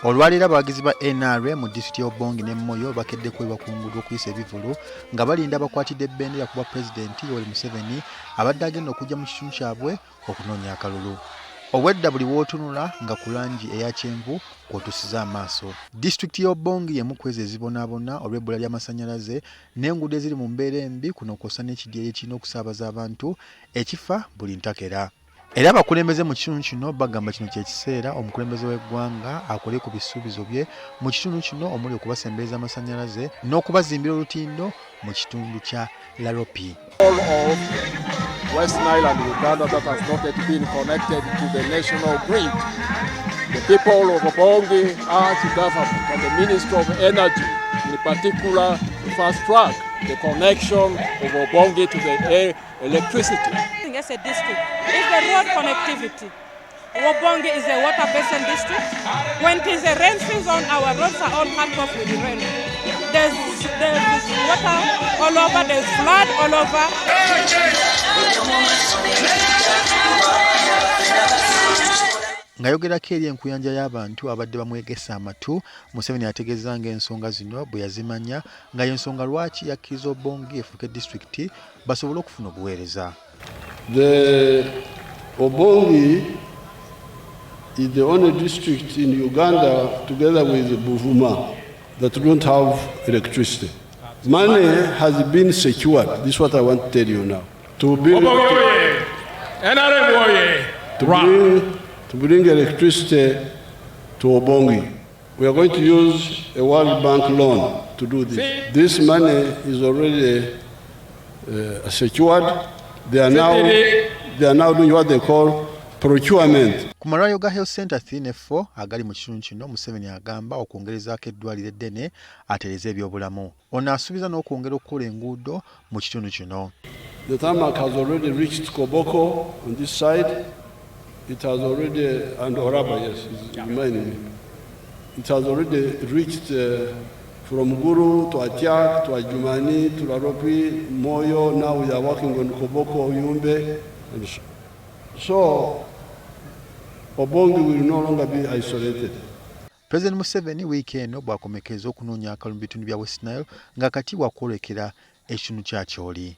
Olwaleero abawagizi ba NRM mu disitulikiti y'e Obongi ne Moyo bakedde kweyiwa ku nguudo okuyisa ebivvulu nga balinda abakwatidde bendera ku bwa pulezidenti Yoweri Museveni abadde agenda okujja mu kitundu kyabwe okunoonya akalulu. Obwedda buli w'otunula nga ku langi eya kyenvu kw'otuusiza amaaso. Disitulikiti y'e Obongi y'emu kw'ezo ezibonaabona olw'ebbula ly'amasannyalaze n'enguudo eziri mu mbeera embi kuno kw'ossa n'ekidyeri ekirina okusaabaza abantu ekifa buli ntakera. Era abakulembeze mu kitundu kino bagamba kino kye kiseera omukulembeze w'eggwanga akole ku bisuubizo bye mu kitundu kino omuli okubasembereza amasannyalaze n'okubazimbira olutindo mu kitundu kya Laropi. All of West Nile and Uganda that has not yet been connected to the national grid. The people of Obongi urge government and the Minister of Energy in particular to fast track the connection of Obongi to the electricity. As a district is the road connectivity. Obongi is a water basin district. When it is a rain season, our roads are all cut off with the rain. There's water all over, there's flood all over. Ng'ayogerako eri enkuyanja y'abantu abadde bamwegese amatu, Museveni ategeezza ng'ensonga zino bwe yazimanya nga y'ensonga lwaki yakkiriza Obongi efuuke disitulikiti basobole okufuna obuweereza. The Obongi is the only district in Uganda together with Buvuma that don't have electricity. Money has been secured. This is what I want to tell you now. To bring, to, bring, to bring electricity to Obongi. We are going to use a World Bank loan to do this. This money is already secured. They are now doing what they call procurement. Ku malwaliro ga Health Center 3 ne 4 agali mu kitundu kino, Museveni agamba okwongerezaako eddwaliro eddene atereze ebyobulamu. Ono asuubiza n'okwongera okukola enguudo mu kitundu kino. The tarmac has already reached Koboko on this side. It has already, and Oraba, yes, is reminding me. It has already reached from Gulu to Atiak to Adjumani to Laropi, Moyo. Now we are working on Koboko, Yumbe. And so Obongi will no longer be isolated. President Museveni wiiki eno bw'akomekkereza okunoonya akalulu mu bitundu bya West Nile nga kati wakwolekera ekitundu kya Acholi.